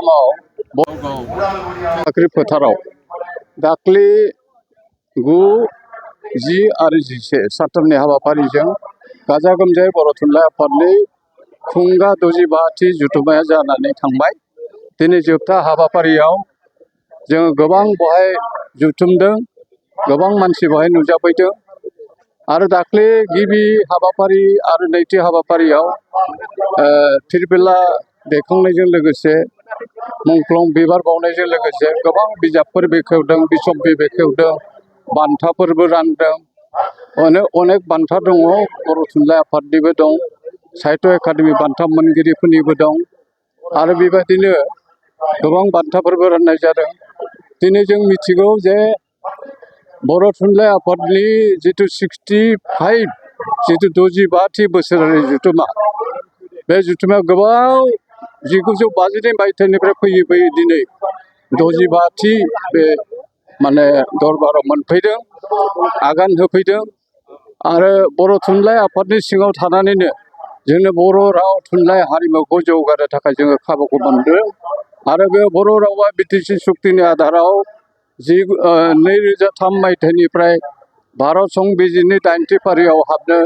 हालामाव साख्रि फोथाराव दाख्लि 9, 10 आरो 11 सानथामनि हाबाफारिजों गाजा गोमजायै बर' थुनलाइ आफादनि खुंगा 65थि जथुम्माया जानानै थांबाय। दिनै जोबथा हाबाफारियाव जों गोबां बहाय जुथुमदों, गोबां मानसि बहाय नुजाफैदों आरो दाख्लि गिबि हाबाफारि आरो नैथि हाबाफारियाव फिरफिला बेखांनायजों लोगोसे मुंख्लं बिबार बावनायजों लोगोसे गोबां बिजाबफोर बेखेवदों, बिसम्बि बेखेवदों, बान्थाफोरबो रानदों। अनेक बान्था दङ, बर' थुनलाइ आफादनिबो दं, साहित्य एकाडेमि बान्था मोनगिरिफोरनिबो दं आरो बेबायदिनो गोबां बान्थाफोरबो राननाय जादों। दिनै जों मिथिगौ जे बर' थुनलाइ आफादनि जिथु 65थि बोसोरारि जथुम्मा, बे जथुम्माया गोबाव 1952 मायथाइनिफ्राय फैयै दिनै 65थि बे दरबाराव मोनफैदों, आगान होफैदों आरो बर' थुनलाइ आफादनि सिङाव थानानैनो जोंनो बर' राव थुनलाइ हारिमुखौ जौगानो थाखाय जोङो खाबुखौ मोनदों आरो बे बर' रावा बिटिसि सुक्तिनि आधाराव 2003 मायथाइनिफ्राय भारत संबिजिरनि 8थि फारियाव हाबनो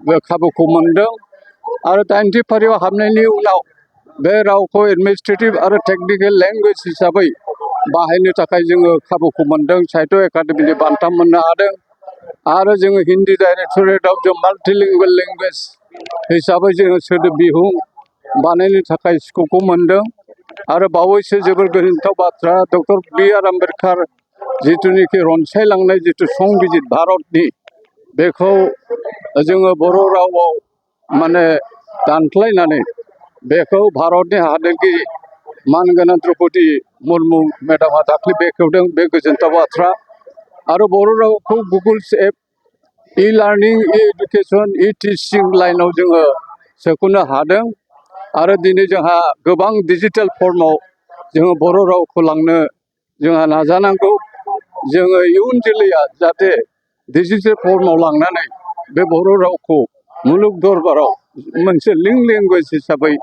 बे खाबुखौ मोनदों आरो 8थि फारियाव हाबनायनि उनाव बे रावखौ एडमिनिस्ट्रेटिभ आरो टेक्निकेल लेंगुवेज हिसाबै बाहायनो थाखाय जोङो खाबुखौ मोनदों। साहित्य एकाडेमिनि बान्था मोननो हादों आरो जोङो हिन्दी डाइरेक्टरेटआव जों माल्टिलिंगुवेल लेंगुवेज हिसाबै जोङो सोदोब बिहुं बानायनो थाखाय स्कपखौ मोनदों आरो बावैसो जोबोर गोजोनथाव बाथ्रा, डक्टर बि.आर. आम्बेडकार जिथुनिखि रनसायलांनाय जिथु संबिजिर भारतनि, बेखौ जोङो बर' रावआव दानस्लायनानै बेखौ भारतनि हादोरगिरि मानगोनां द्रौपदी मुर्मु मेडामा दाख्लै बेखेवदों। बे गोजोनथाव बाथ्रा आरो बर' रावखौ गुगोल्स एप, इ-लार्निं, इ-एडुकेसन, इ-टिचिं लाइनाव जोङो सोफानो हादों आरो दिनै जोंहा गोबां डिजिटेल फर्माव जोङो बर' रावखौ लांनो जोंहा नाजानांगौ। जोङो इयुन जोलैया जाहाथे डिजिटेल फर्माव लांनानै बे बर' रावखौ मुलुग दरबाराव मोनसे लिंक लेंगुवेज हिसाबै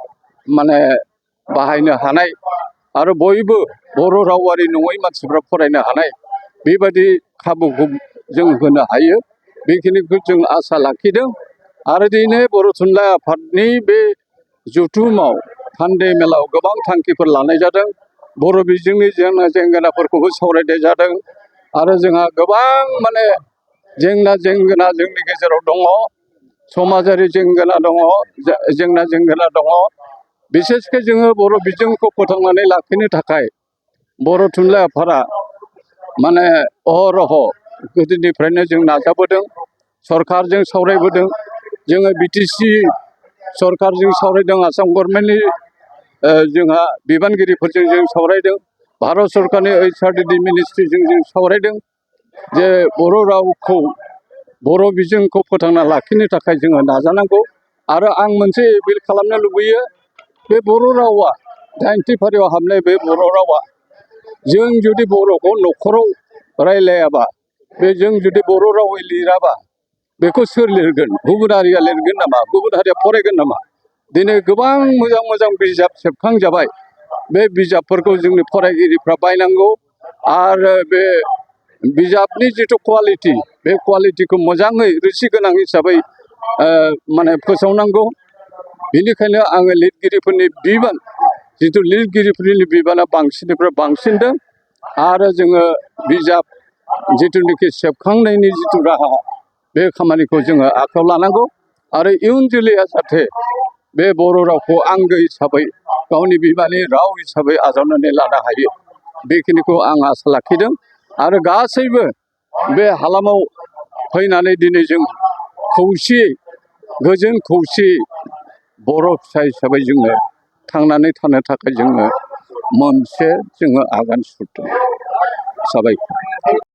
बाहायनो हानाय आरो बयबो बर' रावारि नङै मानसिफ्रा फरायनो हानाय बेबायदि खाबुखौ जों होनो हायो, बेखिनिखौ जों आसा लाखिदों आरो दिनै बर' थुनलाइ आफादनि बे जथुमाव थान्दै मेलाव गोबां थांखिफोर लानाय जादों। बर' बिजोंनि जेंना जेंगोनाफोरखौबो सावरायनाय जादों आरो जोंहा गोबां जेंना जेंगोना जोंनि गेजेराव दङ, समाजारि जेंना दङ। बिसेसके जोङो बर' बिजोंखौ फोथांनानै लाखिनो थाखाय बर' थुनलाइ आफादा अहरह गोदोनिफ्रायनो जों नाजाबोदों, सरकारजों सावरायबोदों। जोङो बिटिसि सरकारजों सावरायदों, आसाम गभर्नमेन्टनि जोंहा बिबानगिरिफोरजों जों सावरायदों, भारत सरकारनि HRDD मिनिस्ट्रिजों जों सावरायदों जे बर' रावखौ, बर' बिजोंखौ फोथांना लाखिनो थाखाय जोङो नाजानांगौ आरो आं मोनसे एपिल खालामनो लुबैयो, बे बर' रावा 8थि फारियाव हाबनाय बे बर' रावा, जों जुदि बर'खौ न'खराव रायलायाबा, जों जुदि बर' रावै लिराबा बेखौ सोर लिरगोन? गुबुन हारिया लिरगोन नामा? गुबुन हारिया फरायगोन नामा? दिनै गोबां मोजां बिजाब सेबखांजाबाय, बे बिजाबफोरखौ जोंनि फरायगिरिफ्रा बायनांगौ आरो बे बिजाबनि जिथु क्वालिटि, बे क्वालिटिखौ मोजाङै रोसि गोनां हिसाबै फोसावनांगौ। बेनिखायनो आङो लिरगिरिफोरनि बिबान, जिथु लिरगिरिफोरनि बिबाना बांसिननिफ्राय बांसिनदों आरो जोङो बिजाब जिथुनिखि सेबखांनायनि जिथु राहा, बे खामानिखौ जोङो आखायाव लानांगौ आरो इयुन जोलैया जाहाथे बे बर' रावखौ आंगो हिसाबै, गावनि बिमानि राव हिसाबै आजावनानै लानो हायो, बेखिनिखौ आं आसा लाखिदों आरो गासैबो बे हालामाव फैनानै दिनै जों खौसेयै, गोजोन खौसेयै बर' फिसा हिसाबै जोङो थांनानै थानो थाखाय जोङो मोनसे आगान सुरदों। साबायखर।